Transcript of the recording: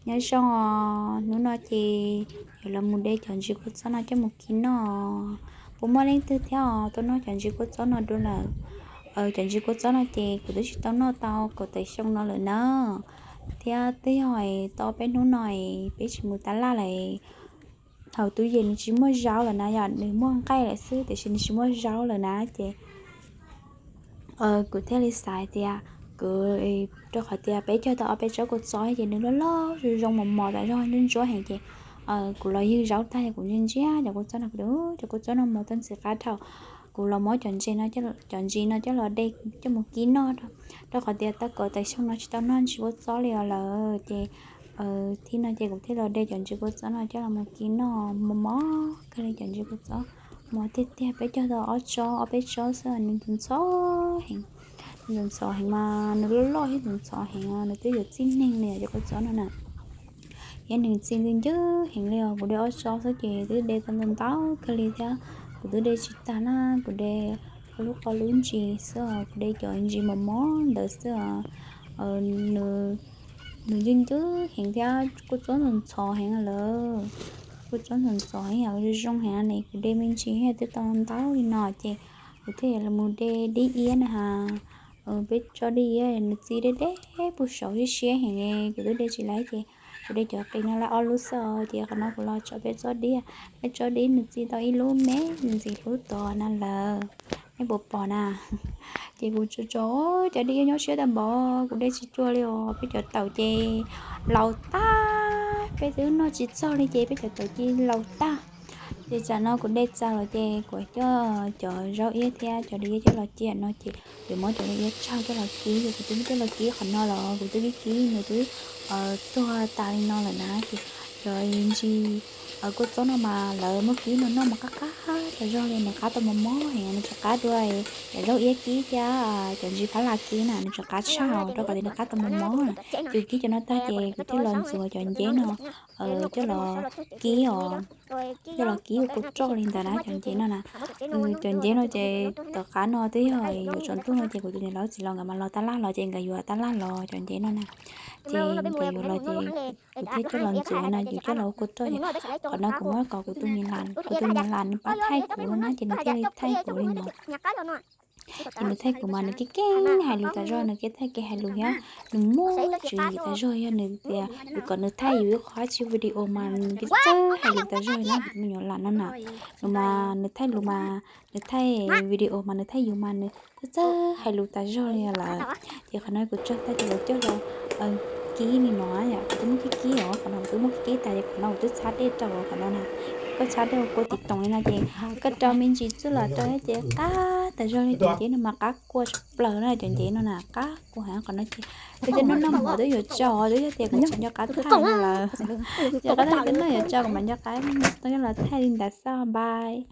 Nyob zoo os, hnub no ces yuav los mus de cov ntsis kua txob no coj mus kib noj. Puas muaj leej twg thiab os tuaj noj cov ntsis kua txob no dua lawm? Cov ntsis kua txob no ces kuv twb tsis tau noj tau kaum tawm xyoo no lawm na, thiab twb yog tau peb hnub no peb tsis mus tab laj lawm. Hauv tub yees nws tsis muaj zaub lawm na yom, nws muaj nqaij lawm xwb tiam sis nws tsis muaj zaub lawm na ces kuv thiaj li xav tias kuv, rau qhov tias peb cog tau ob peb tsob kua txob ces nws loj loj zoo zoo mos mos tas zog ntsuab ntsuab heev ces kuv los ywg zaub tag kuv ntsia ntsia cov kua txob no, kuv tias cov kua txob no mos tau ntxim qab dhau. Kuv los muab cov ntses no, cov ntsis no coj los de coj mus kib noj, rau qhov tias tau kaum tawm xyoo no tsis tau noj ntsis kua txob li os lawm ces thib no ces kuv thiaj los de cov ntsis kua txob no coj los mus kib noj, mos mos kawg li cov ntsis kua txob. Mos tiag tiag, peb cog tau ob tsob ob peb tsob xwb nws ntxhov ntxhov heev. Nws ntxhov ntxhov heev mas nws loj loj thiab ntxhov ntxhov heev, nws twb yuav txij neeg li cov kua txob no na. Thiab nws txi ncw ncwb heev li os, kuv de ob tsob xwb ces twb de tau ntau ntau kawg li thiab. Kuv twb de tsis tag na, kuv de qhov lub qhov lub ntsis xwb os, kuv de cov ntsis mos mos ntawd xwb os. Nws ncw ncwb heev thiab kua txob ntxhov ntxhov heev lawm. Kua txob ntxhov ntxhov heev, zoo zoo heev ne, kuv de me ntsis twb tau ntau li no ces kuv thiaj los mus de dib iab na has. Peb tsob dib iab nws txi deb deb puag saud siab siab heev, kuv twb de tsis laib ces kuv de cov qis no lawm ob lub xwb os, ces qhov no kuv los tso peb tsob dib. Peb tsob dib nws txi tau ib lub me ntxim hlub tod na lawm, nej puas pom na? Ces kuv tso tso cov dib iab nyob siab tag npaum, kuv de tsis cuag li os. Peb cov taum ces laus tag, peb twb noj tsis txog li ces peb cov taum ces laus tag. Ces tsam no kuv de txaus los ces kuv coj cov zaub iab thiab cov dib iab coj los cia no ces yuav muab cov dib iab tsau coj los kib, ces kuv twb muab coj los kib qhov no los kuv twb kib kib nws twb tuag tas li no lawm na. Ces cov ntsis kua txob no mas lawv muab kib no noj mas qab qab tas zog li, nws qab tau mos mos heev, nws tsis qab dua cov zaub iab kib thiab cov ntsis phab las kib na, nws tsis qab tshaj rau qhov tias nws qab tau mos mos na. Ces kib cov no tag ces kuv thiaj los ntxuav cov nceb no coj los kib os, coj los kib ua kua roj li ntawd na cov nceb no na. Cov nceb no ces tom qab no twb yog yuav tsaus ntuj no ces kuv tus niam laus txiv laus nkawd mas los tab laj los ces nkawd yuav tab laj los cov nceb no na. Ces nkawd yuav los ces kuv thiaj coj los ntxuav no ces coj los ua kua roj ces qhov no kuv muab kom kuv tus niam laus, kuv tus niam laus nws pab thaij kuv no na ces nws thiaj li thaij kuv li no. Ces nws thaij kuv mas nws keej keej hais lus tas zog, nws keej thaij keej hais lus thiab nws muaj tswv yim tas zog. Yog nws tias kuv kom nws thaij yus ib qho dab tsi video mas nws txawj hais lus tas zog na, kuv tus me nyuam lam no na. Nws mas nws thaij lus mas nws thaij video mas nws thaij yus mas nws txawj txawj hais lus tas zog li lawm. Ces qhov no kuv tso tag ces kuv coj los kib li no yom, kuv twb muab kib kib os, qhov no kuv twb muab kib kib tas ces qhov no kuv twb txhab dej rau qhov no na. Koj txhab dej ua kua tiv toom li no ces koj rau me ntsis txuj lom rau ces qab tas zog li, cov nceb no mas qab kua tshaj plaws na, cov nceb no na qab kua heev. Qhov no ces peb tej noj noj mov twb yuav tsau, twb yog tias kuv tsis nco qab thaij no lawm. Nco qab thaij twb noj yuav tsau, kuv mam nco qab tau coj los thaij li ntawd xwb, bye.